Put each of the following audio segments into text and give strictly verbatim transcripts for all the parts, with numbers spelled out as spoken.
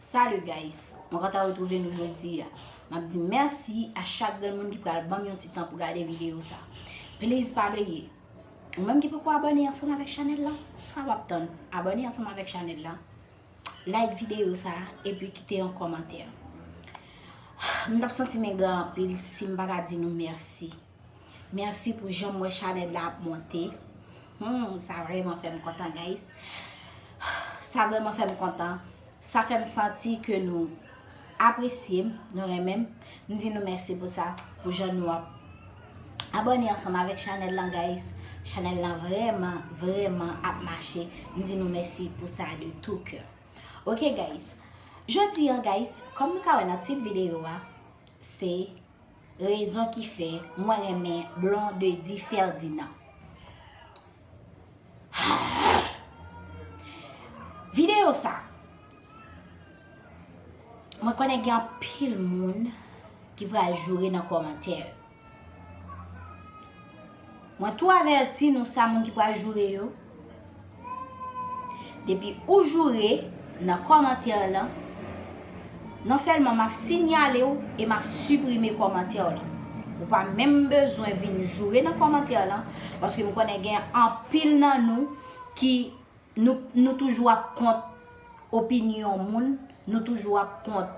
Salut guys, mwen kontan retwouve nou jodi a. M ap di mèsi a chak grenn moun ki pral ban m yon ti tan pou gade videyo sa. Please pa bliye, ou menm ki poko abòne ansanm avèk chanèl la, sa w ap tann? Abòne ansanm avèk chanèl la, like videyo sa, epi kite yon kòmantè. M t ap santi m engra anpil si m pa ka di nou mèsi. Mèsi pou jan m wè chanèl la ap monte. Hmm, sa vrèman fè m kontan, guys. Sa vrèman fè m kontan. Sa fè m santi ke nou apresye m, nou renmen m. M di nou mèsi pou sa, pou jan nou ap abòne ansanm avèk chanèl lan, guys. Chanèl lan vrèman, vrèman ap mache. M di nou mèsi pou sa de tout cœur. Ok, guys. Jodi an, guys, kòm nou ka wè nan tit videyo a, se rezon ki fè mwen renmen Blondedy Ferdinand. Videyo sa, mwen konnen gen anpil moun ki pral joure nan kòmantè yo. Mwen tou avèti nou sa, moun ki pral joure yo. Depi ou joure nan kòmantè lan, non sèlman m ap sinyale w e m ap siprime kòmantè w lan. Ou pa menm bezwen vin joure nan kòmantè lan, paske m konnen gen anpil nan nou ki nou, nou toujou ap kont opinyon moun, nou toujou ap kont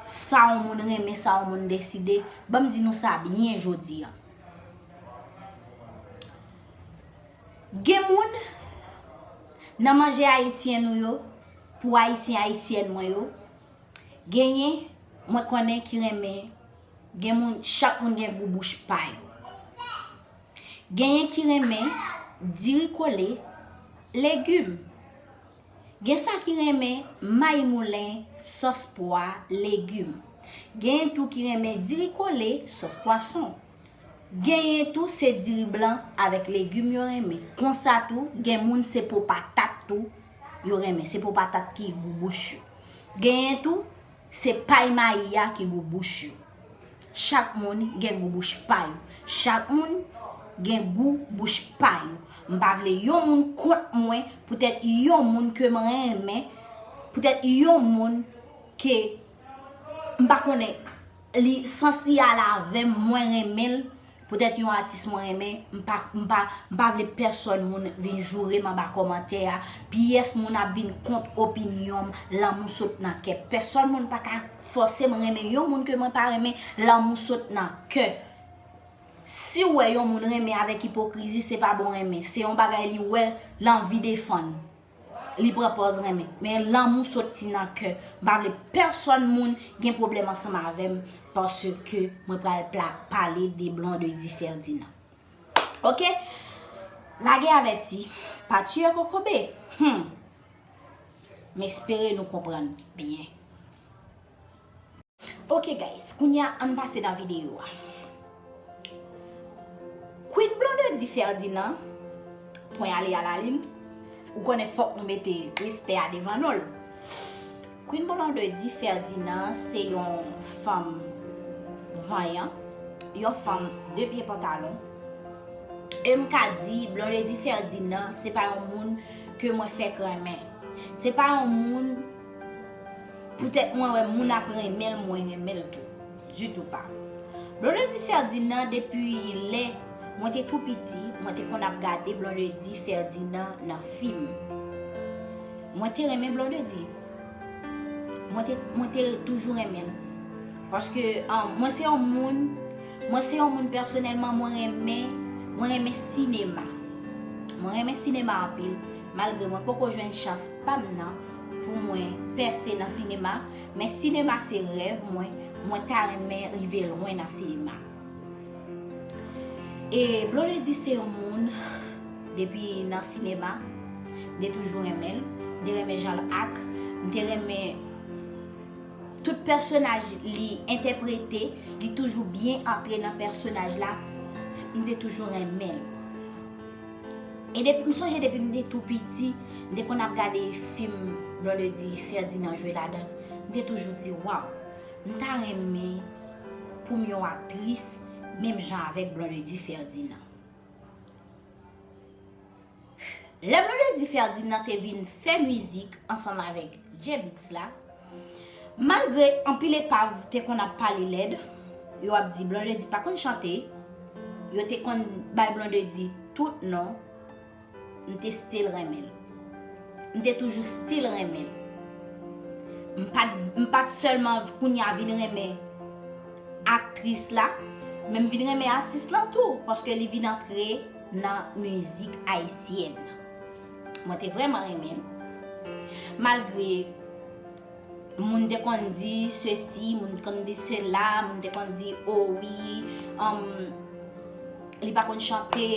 sa yon moun renmen, sa yon moun deside. Ban m di nou sa byen jodi an. Gen moun nan manje ayisyen nou yo, pou ayisyen ayisyèn mwen yo, genyen mwen konnen ki renmen, gen moun, chak moun gen gou bouch pa yo. Genyen ki renmen diri kole, legim. Gen sa ki renmen may moulen, sòs pwa, legim. Genyen tou ki renmen diri kole, sòs pwason. Genyen tou se diri blan avèk legim yo renmen. Konsa tou, gen moun se po patat tou yo renmen. Se po patat ki gou bouch yo. Genyen tou, se pay mayi a ki gou bouch yo. Chak moun gen gou bouch pa yo. Chak moun gen gou bouch pa yo. M pa vle yon moun kont mwen, poutèt yon moun ke m renmen, poutèt yon moun ke m pa konnen li, sans li al avè m, mwen renmen l, poutèt yon atis mwen renmen, m pa, m pa, m pa vle pèsòn moun vin joure m anba kòmantè a. Pyès moun ap vin kont opinyon m, lanmou sot nan kè. Pèsòn moun pa ka fòse m renmen yon moun ke mwen pa renmen, lanmou sot nan kè. Si w wè yon moun renmen avèk ipokrizi, se pa bon renmen. Se yon bagay li wè, l anvi defann. Li pran pòz renmen. Men lanmou soti nan kè. M pa vle pèsòn moun gen pwoblèm ansanm avè m paske mwen pral pla-, pale de Blondedy Ferdinand. Ok? Lage avèti, pa tiye kokobe. Hmm. M espere nou konprann byen. Ok guys, kounye a ann pase nan videyo a. Queen Blondedy Ferdinand, pwen ale a lalin, ou konnen fòk nou mete respè a devan non l. Queen Blondedy Ferdinand se yon fanm vanyan, yon fanm de pye pantalon. E m ka di Blondedy Ferdinand se pa yon moun ke mwen fèk renmen. Se pa yon moun, poutèt mwen wè moun ap renmen l, mwen renmen l tou. Ditou pa. Blondedy Ferdinand, depi lè mwen te tou piti, mwen te konn ap gade Blondedy Ferdinand nan fim. Mwen te renmen Blondedy. Mwen te, mwen te toujou renmen l. Paske, um, mwen se yon moun, mwen se yon moun pèsonèlman, mwen renmen, mwen renmen sinema. Mwen renmen sinema anpil, malgre mwen poko jwenn chans pa m nan pou mwen pèse nan sinema, men sinema se rèv mwen, mwen ta renmen rive lwen nan sinema. E Blondedy se yon moun, depi nan sinema, m te toujou renmen l, m te renmen jan l ak, m te renmen tout pèsonaj li entèprete, li toujou byen antre nan pèsonaj la, m te toujou renmen l. E depi, m sonje depi m te tou piti, m te konn ap gade fim Blondedy Ferdinand jwe ladan l. M te toujou di, waw, m ta renmen pou m yon aktris menm jan avèk Blondedy Ferdinand. Lè Blondedy Ferdinand te vin fè mizik ansanm avèk Jay Beatz la, malgre anpil epav te konn ap pale lèd, yo ap di Blondedy pa konn chante, yo te konn bay Blondedy tout non, m te still renmen l. M te toujou still renmen l. M pa t, m pa t sèlman kounye a vin renmen aktris la, men m vin renmen atis lan tou, paske li vin antre nan mizik ayisyèn. Mwen te vrèman renmen l. Malgre moun te konn di sesi, moun te konn di sela, moun te konn di, o wi, um, li pa konn chante,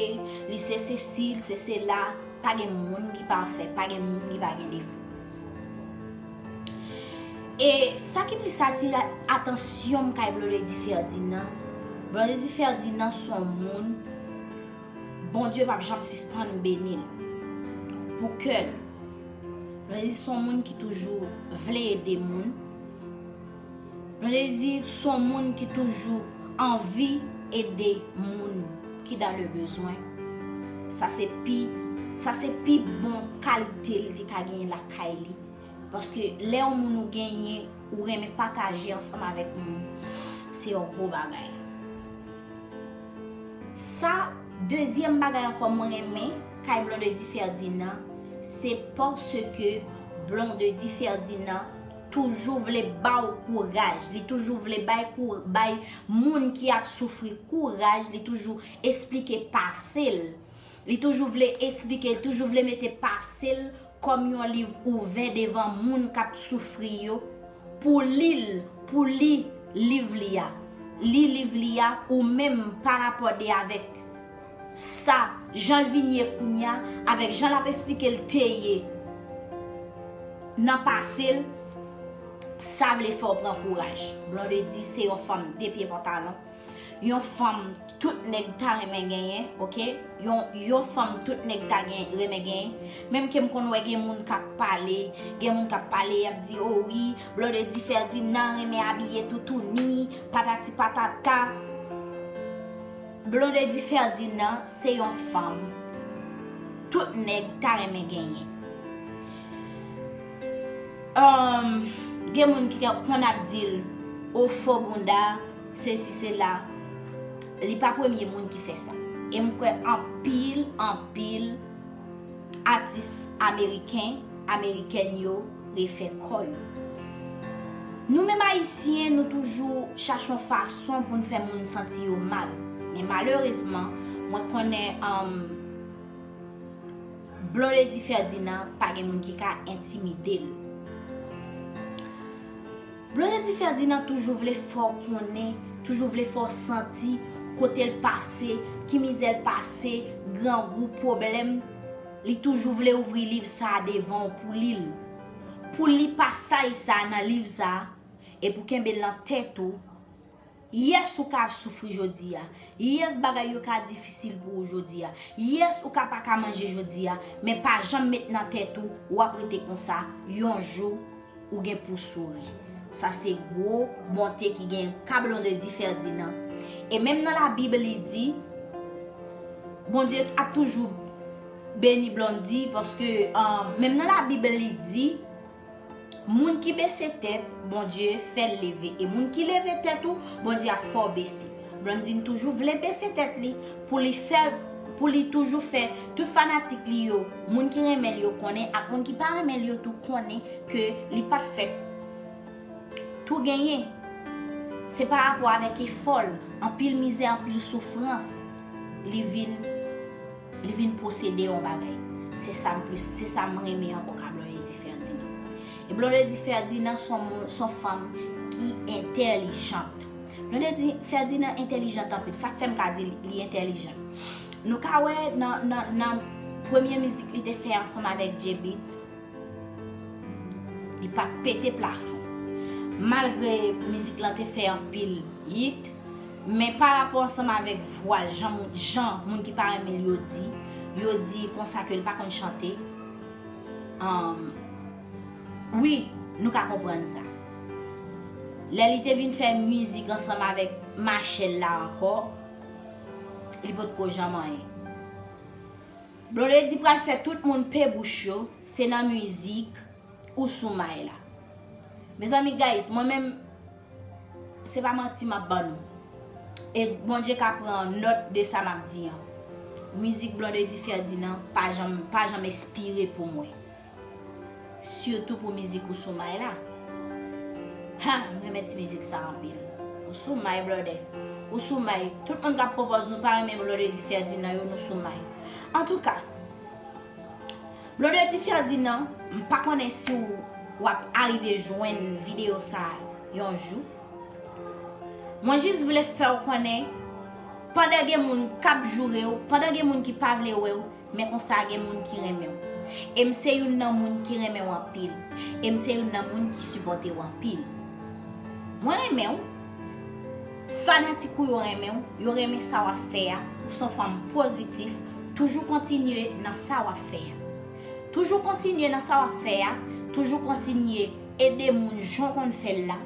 li se sesi, li se sela. Pa gen moun ki pafè, pa gen moun ki pa gen defo. E sa ki plis atire atansyon m kay Blondedy Ferdinand, Blondedy Ferdinand se yon moun Bondye p ap janm sispann beni l pou kè l. Blondedy se yon moun ki toujou vle ede moun. Blondedy se yon moun ki toujou anvi ede moun ki dans le besoin. Sa se pi, sa se pi bon kalite li te ka genyen lakay li. Paske lè yon moun ou genyen, ou renmen pataje ansanm avèk moun, se yon gwo bagay. Sa, dezyèm bagay ankò mwen renmen kay Blondedy Ferdinand, se paske Blondedy Ferdinand toujou vle ba w kouraj, li toujou vle bay kou, bay moun ki ap soufri kouraj, li toujou esplike pase l. Li toujou vle esplike, li toujou vle mete pase l kòm yon liv ouvè devan moun k ap soufri yo, pou li l, pou li liv li a. Li liv li a ou menm parapò de avèk sa, jan l vin ye kounye a, avèk jan l ap esplike l te ye nan pase l, sa vle fè w pran kouraj. Blondedy se yon fanm de pye pantalon. Yon fanm tout nèg ta renmen genyen, oke? Yon, yon fanm tout nèg ta gen, renmen genyen. Menm ke m konn wè gen moun k ap pale, gen moun k ap pale, y ap di, o wi, Blondedy Ferdinand renmen abiye toutouni, patati patata. Blondedy Ferdinand se yon fanm tout nèg ta renmen genyen. Um, gen moun ki konn ap di l, o fo bounda, sesi, sela. Li pa premye moun ki fè sa. E m kwè anpil, anpil atis ameriken, amerikèn yo refè kò yo. Nou menm ayisyen, nou toujou chache yon fason pou n fè moun santi yo mal. Men malerezman, mwen konnen, um, Blondedy Ferdinand pa gen moun ki ka entimide l. Blondedy Ferdinand toujou vle fè w konnen, toujou vle fè w santi kote l pase, ki mizè l pase, grangou, pwoblèm. Li toujou vle ouvri liv sa a devan w pou li l. Pou li pasaj sa a nan liv sa a, e pou kenbe l nan tèt ou. Yes, ou ka ap soufri jodi a. Yes, bagay yo ka difisil pou ou jodi a. Yes, ou ka pa ka manje jodi a. Men pa janm met nan tèt ou, w ap rete konsa. Yon jou, ou gen pou souri. Sa se gwo bonte ki gen ka Blondedy Ferdinand. E menm nan Labib, li di, Bondye ap toujou beni Blondedy, paske, uh, menm nan Labib, li di, moun ki bese tèt, Bondye fè l leve. E moun ki leve tèt ou, Bondye ap fè w bese. Blondedy toujou vle bese tèt li pou li fè, pou li toujou fè tout fanatik li yo, moun ki renmen l yo konnen, ak moun ki pa renmen l yo tou konnen ke li pa t fèt tou genyen. Se pa rapò avèk efò l, anpil mizè, anpil soufrans, li vin, li vin posede yon bagay. Se sa m plis, se sa m renmen ankò ka Blondedy Ferdinand. E Blondedy Ferdinand se yon moun, se yon fanm ki entèlijant. Blondedy Ferdinand entèlijant anpil. Sa k fè m ka di li, li entèlijant. Nou ka wè nan, nan, nan premye mizik li te fè ansanm avèk Jay Beatz, li pa t pete plafon. Malgre mizik lan te fè anpil hit, men pa rapò ansanm avèk vwa l, jan moun, jan moun ki pa renmen l yo di, yo di konsa ke l pa konn chante. Um, wi, nou ka konprann sa. Lè li te vin fè mizik ansanm avèk Machel la ankò, li potko janm anyen. Blondedy pral fè tout moun pe bouch yo, se nan mizik Ou Sou May la. Mezanmi, guys, mwen menm, se pa manti m ap ban nou. E Bondye ka pran nòt de sa m ap di an. Mizik Blondedy Ferdinand pa janm, pa janm espire pou mwen. Sitou pou mizik Ou Sou May la. Ha, m renmen ti mizik sa anpil. Ou sou may, brother. Ou sou may. Tout moun k ap pwopòz nou pa renmen Blondedy Ferdinand yo, nou sou may. Antouka, Blondedy Ferdinand, m pa konnen si w, w ap arive jwenn videyo sa a yon jou. Mwen jis vle fè w konnen, pandan gen moun k ap joure w, pandan gen moun ki pa vle wè w, men konsa gen moun ki renmen w. E m se youn nan moun ki renmen w anpil. E m se youn nan moun ki sipòte w anpil. Mwen renmen w. Fanatik ou yo renmen w. Yo renmen sa w ap fè a. Ou se yon fanm pozitif. Toujou kontinye nan sa w ap fè a. Toujou kontinye nan sa w ap fè a. Toujou kontinye ede moun jan w konn fè l la.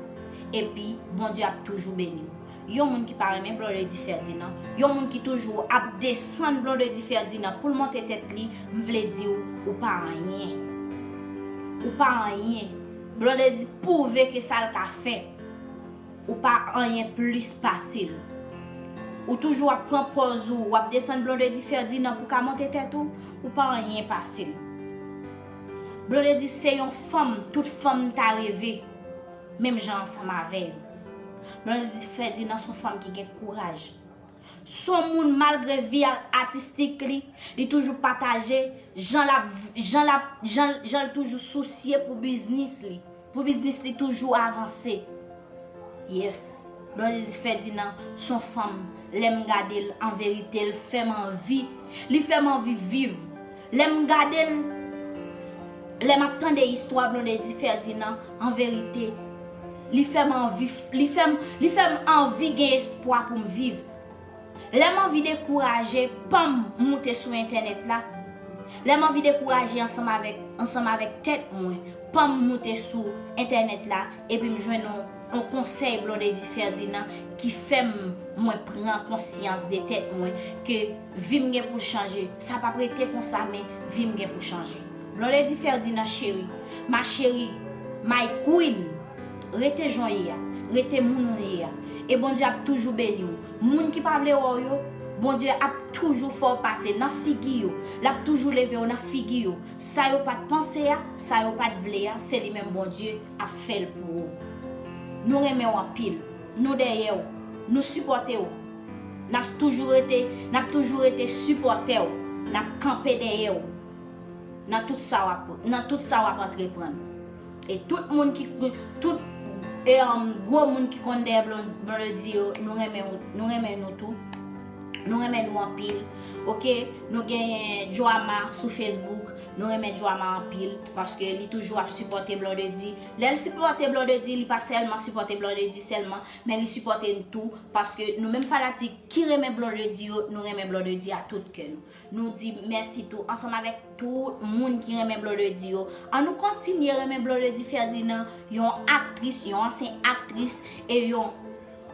Epi, Bondye ap toujou beni w. Yon moun ki pa renmen Blondedy Ferdinand, yon moun ki toujou ap desann Blondedy Ferdinand pou l monte tèt li, m vle di w, ou pa anyen. Ou pa anyen. Blondedy pwouve ke sa l ka fè, ou pa anyen plis pase l. Ou toujou ap pran pòz ou, w ap desann Blondedy Ferdinand pou ka monte tèt ou, ou pa anyen pase l. Blondedy se yon fanm, tout fanm ta reve menm jan ansanm avè yo. Blondedy Ferdinand se yon fanm ki gen kouraj. Se yon moun, malgre vi a-, atistik li, li toujou pataje, jan l ap, jan l ap, jan, jan l toujou sousye pou biznis li, pou biznis li toujou avanse. Yes. Blondedy Ferdinand se yon fanm, lè m gade l, an verite, l fè m anvi, li fè m anvi viv. Lè m gade l, lè m ap tande istwa Blondedy Ferdinand, an verite, li fè m anvi, li fè m, li fè m anvi gen espwa pou m viv. Lè m anvi dekouraje, pa m moute sou entènèt la. Lè m anvi dekouraje ansanm avèk, ansanm avèk tèt mwen, pa m moute sou entènèt la, epi m jwenn yon, yon konsèy Blondedy Ferdinand ki fè m, mwen pran konsyans de tèt mwen, ke vi m gen pou l chanje. Sa p ap rete konsa, men vi m gen pou chanje. Blondedy Ferdinand cheri, ma chérie, my queen, rete jan w ye a, rete moun ou ye a. E Bondye ap toujou beni w. Moun ki pa vle wè w yo, Bondye ap toujou fè w pase nan figi yo. L ap toujou leve w nan figi yo. Sa yo pa t panse a, sa yo pa t vle a, se li menm Bondye ap fè l pou ou. Nou renmen w anpil. Nou dèyè w. Nou sipòte w. N ap toujou rete, n ap toujou rete sipòtè w. N ap kanpe dèyè w nan tout sa w ap, nan tout sa w ap antreprann. E tout moun ki, tout, e, um, gwo moun ki konn dèyè Blon-, Blondedy yo, nou renmen, nou renmen nou tou. Nou renmen nou anpil. Oke, nou genyen Joama sou Facebook. Nou renmen Joama anpil, paske li toujou ap sipòte Blondedy. Lè l sipòte Blondedy, li pa sèlman sipòte Blondedy sèlman, men li sipòte n tou, paske nou menm fanatik ki renmen Blondedy yo, nou renmen Blondedy a tout kè nou. Nou di mèsi tou, ansanm avèk tout moun ki renmen Blondedy yo. Ann nou kontinye renmen Blondedy Ferdinand, yon aktris, yon ansyen aktris, e yon,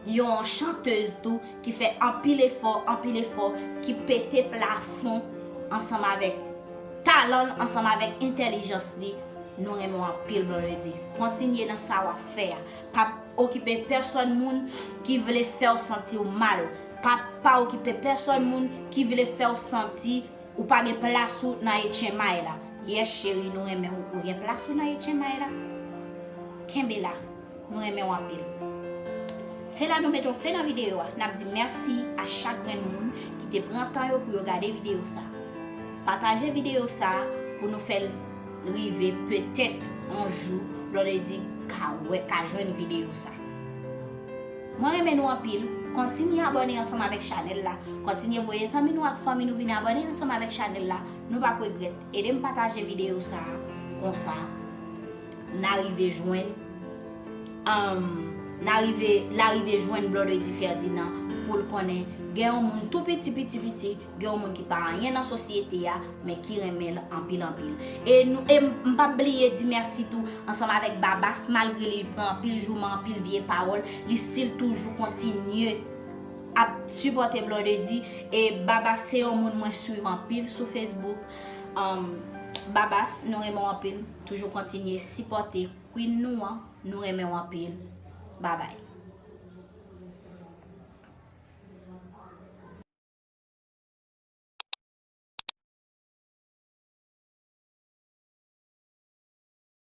yon chantèz tou, ki fè anpil efò, anpil efò, ki pete plafon ansanm avèk talan l, ansanm avèk entèlijans li. Nou renmen w anpil, Blondedy. Kontinye nan sa w ap fè a. Pa okipe pèsòn moun ki vle fè w santi w mal. Pa, pa okipe pèsòn moun ki vle fè w santi ou pa gen plas ou nan H M I la. Yes, cheri, nou renmen w. Ou gen plas ou nan H M I la. Kenbe la. Nou renmen w anpil. Se la nou mete yon fen nan videyo a. N ap di mèsi a chak grenn moun ki te pran tan yo pou yo gade videyo sa a. Pataje videyo sa a pou nou fè l rive, petèt yon jou Blondedy ka wè, ka jwenn videyo sa a. Mwen renmen nou anpil. Kontinye abòne ansanm avèk chanèl la. Kontinye voye zanmi nou ak fanmi nou vin abòne ansanm avèk chanèl la. Nou p ap regrèt. Ede m pataje videyo sa a. Konsa, n a rive jwenn, um, n a rive, l a rive jwenn Blondedy Ferdinand pou l konnen gen yon moun tou piti, piti, piti, gen yon moun ki pa anyen nan sosyete a, men ki renmen l anpil, anpil. E nou, e m, m p ap bliye di mèsi tou ansanm avèk Babas, malgre li pran anpil jouman, anpil vye pawòl, li still toujou kontinye ap sipòte Blondedy. E Babas se yon moun mwen swiv anpil sou Facebook. Um, Babas, nou renmen w anpil. Toujou kontinye sipòte Queen nou an. Nou renmen w anpil. Babay.